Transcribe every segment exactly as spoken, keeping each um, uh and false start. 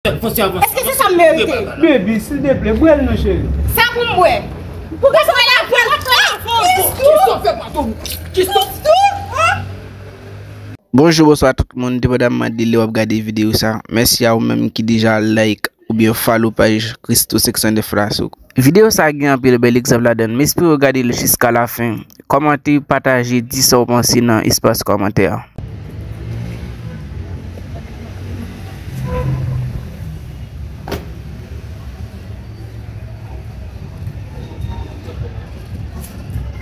Fòse avanse. Èske se sa m merite? Baby, silteplè, bwè l non, cheri. Sa pou m bwè? Pou ki sa w ap bwè l? Kisa w fè, patwon? Kisa w fè? Bonjou, bonswa tout moun, depandamman de lè w ap gade videyo sa. Mèsi a ou menm ki deja like oubyen follow paj Christo senk san nèf la sou. Videyo sa gen anpil bèl egzanp ladan l. M espere w gade l jiska lafen. Kòmante, pataje, di sa w panse nan espas kòmantè a.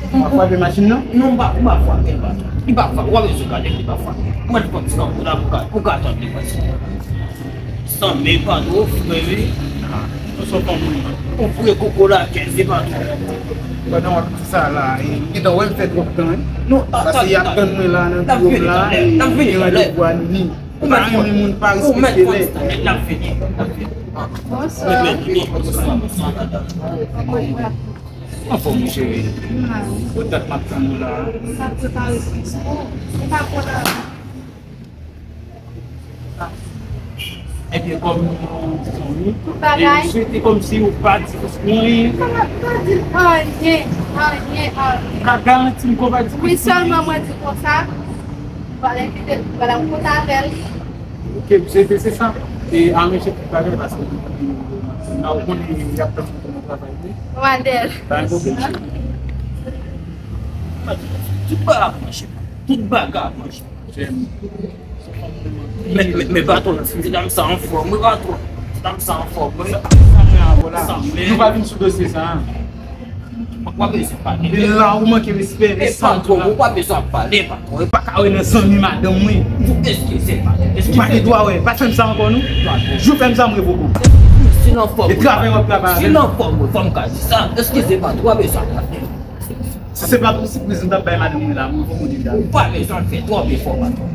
Ou pa frape machin nan? Non, m pa, m pa frape l, patwon. Li pa frape, w ap bezwen gade, li pa frape. Mwen, pran ti kanpo la pou ka, pou ka tande, patwon. Sanble pa twò fre wi. Ou se fanm wi. Ou fre koko lakèz, se pa twò. Pandan w ap di sa la, e, gentan wè m fè twòp tan wi. Non, paske y ap tann mwen la nan biwo m la, e, gen randevou a midi. Ou pa renmen moun pa respekte lè. N ap vini, n ap vini. Bonswa. Anfòm, mon cheri. Ou dat m ap tann ou la. Sa te pare pou ou. Ou pa konn. Ebyen, kòm nou zanmi, e m swete kòmsi ou pa di anyen. Ou pa di anyen, anyen, anyen. Ou ka garanti m ke w pa di anyen? Wi, sèlman mwen di konsa. Fòlè kite l, fòlè m konn avè l. Ok, se, se, se sa. E a men chèf tout bagay, paske nan ou konnen y ap tann pou nou travay wi. Mwen avè l. Pa gen pwoblèm, chèf. Tout bagay ap mache. Tout bagay ap mache. Men, men, men patwon, ti dam sa anfòm wi, patwon. Ti dam sa anfòm wi. Nou pa vin sou dosye sa. Ou pa bezwen pale. E la ou manke respè, e patwon, ou pa bezwen ap pale, patwon. Ou pa ka wè nan zanmi madanm mwen. Ou eskize, patwon. Ou pa gen dwa wè. Pa fè m sa ankò non. Jou fè m sa m revoke w. Si nan fòm. E travay w ap travay avè m. Si nan fòm, fò m ka di sa. Eskize, patwon, ou pa bezwen ap pale. Si se pa pou sipriz m t ap bay madanm mwen la, mwen fò m di l. Ou pa bezwen fè twòp efò, patwon.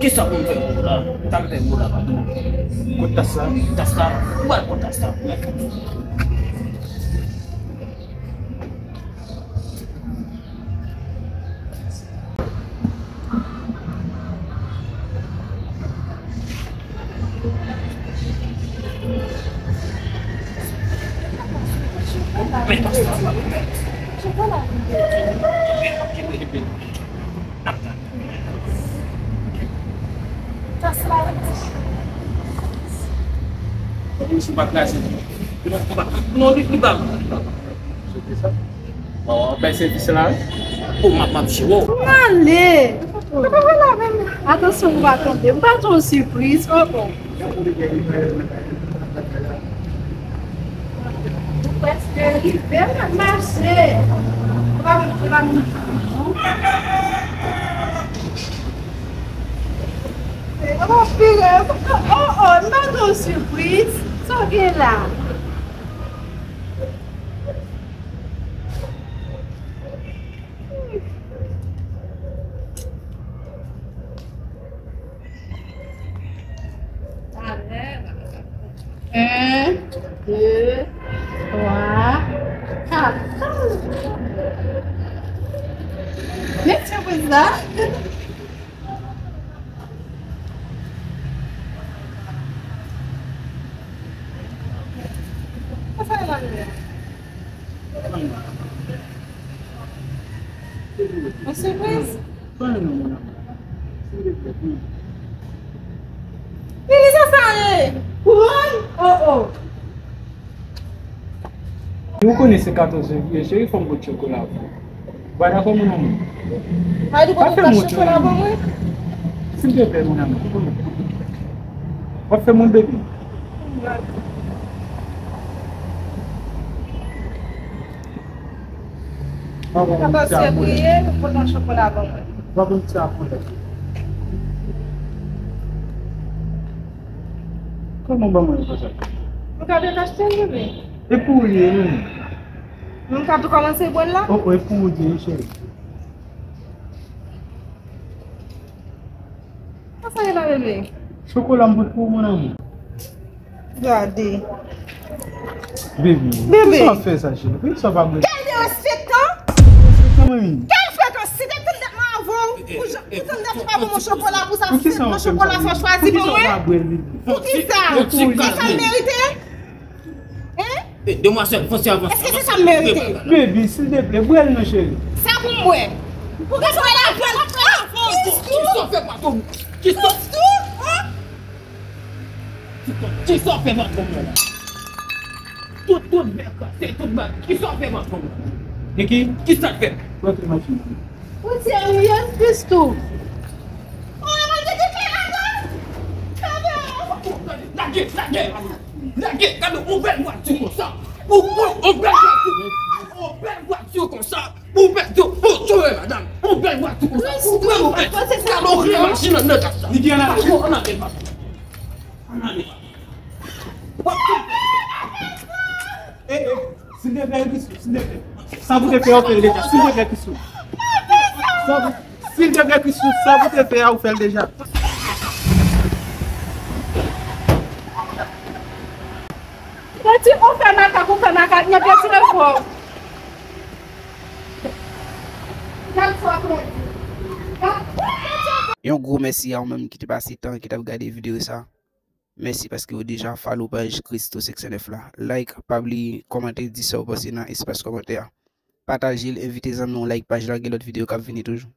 Kisa pou m fè pou ou la? Ou ta fè pou ou la, patwon. Kot tas la? Tas la? Ou al pran tas la. Men tas la, pa pou mèt. N ap tann. Ou pa kraze li. Non, li, li pa bon. Bon, w ap bay sèvis la wi. O, m ap, m ap jere w. M ale. Atansyon, m pa tonbe. M pa t yon sipriz. O, o. Nou prèske rive, n ap mache. Ou pa menm, ou pa menm. O, pi rèv. O, o, m pa t yon sipriz. Sa w gen la? Talè. Un, deux, trois, quatre. Men sipriz la. Sa sa ye la, bebe? Yon sipriz? Bebe, sa sa ye? Kouwòn? O, o. Ou konnen se katòz fevriye, cheri, fò m pot chokola pou ou. Ou pa dakò, mon amour? Pa fè m wont, chokola pou mwen? Silteplè, mon amour. W ap fè m wont, baby? Katòz fevriye, ou pot yon chokola pou mwen. W ap yon ti apoulèt. Kòman w ban mwen konsa? Ou ka detache l, bebe. E pou ou li ye, non? Mwen ka tou kòmanse bwè l la? O, o, e pou ou li ye, cheri. Sa sa ye la, bebe? Chokola m pot pou ou, mon amour. Gade. Baby, bebe, poukisa w ap fè sa, cheri? Poukisa w pa mwen? Gade derespektan! Derespektan, manmi. Derespektan, si te tout tèt mwen avè w, pou jan Ou konn dèfwa pa ban mwen chokola pou sa, se chokola sa w chwazi ban mwen? Pou kisa? Pou kisa? Se sa m merite? Hein? Demwazèl, fò se avanse. Èske se sa m merite? Baby, silteplè, bwè l non, cheri. Sa pou m bwè? Pou kisa w la bwè l? Kisa w fè patwon? Kisa? Kisa w fè patwon mwen la? Tout, tout vè kase, tout bag. Kisa w fè patwon mwen la? E ki? Kisa w fè? Rantre machin nan. Ou serye, Christoo? Oh, mwen te kite ladan. Lage, lage, lage, gade yon bèl vwati konsa. Yon, yon, yon bèl vwati. Yon bèl vwati konsa. Yon bèl, yon, yon, yon, madanm. Yon bèl vwati konsa. Yon bèl, yon bèl. Gade yon bèl machin nan, nan kasa. Li gen la. Ann ale, papa. Ann ale, papa. Eh, eh, silteplè, Christoo, silteplè. Sa pou te fè, ou fè l deja. Silteplè, Christoo. Sa pou, silteplè, Christoo, sa pou te fè, ou fè l deja. Peti, ou fè makak, ou fè makak, nèg yo tire fò. Yon gwo mèsi a ou menm ki te pase tan, ki t ap gade videyo sa. Mèsi paske ou deja follow paj Christoo senk san nèf la. Like, pa bliye kòmante, di sa w panse nan espas kòmantè a. Pataje l, envite zanmi w like paj la, gen lòt videyo k ap vini toujou.